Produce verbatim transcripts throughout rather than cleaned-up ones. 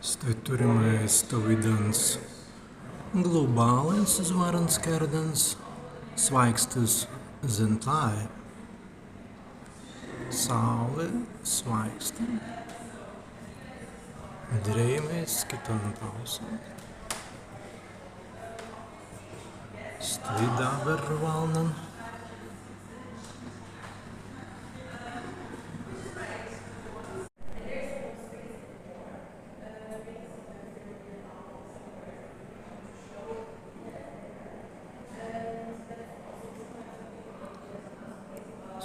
Stwi turrimai stawīdans globālins zwārans kērdans, swāikstas zentlāi. Sāuli swāiksta. Dirēimai iz kittan pāusan. Stwi dabber walnan.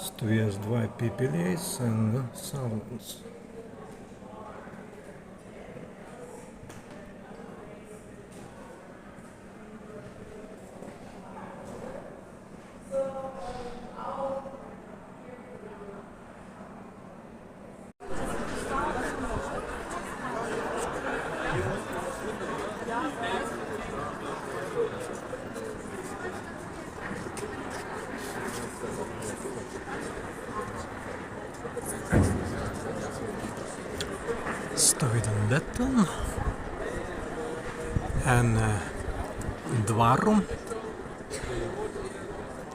Stwi ast dwāi pippelei sen sāulins. Stawīdan bītan en, eh, dwaru.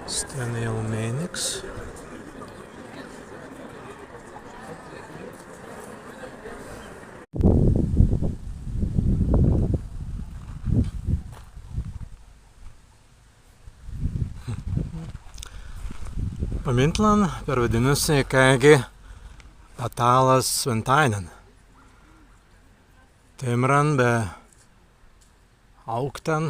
Stwen jāu mēniks. Pamintlan perwadinnusi kāigi pa tālas swentāinan. Timran be aūktan.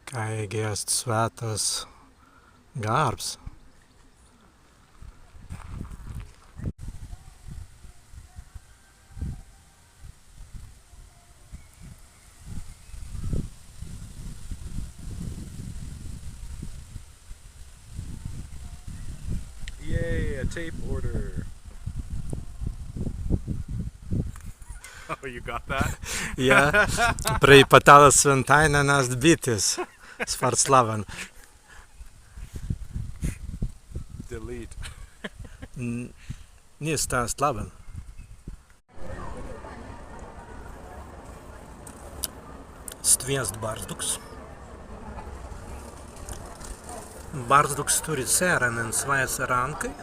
Kāigi ast swētas garbs. Yay, a tape order. Oh, you got that? Jā, prei pa tālas swentāinan ast bittis. Spārts labban. Delete. N-, ni sta ast labban. Stwi ast barzduks. Barzduks turri sēran en swajjai rānkai.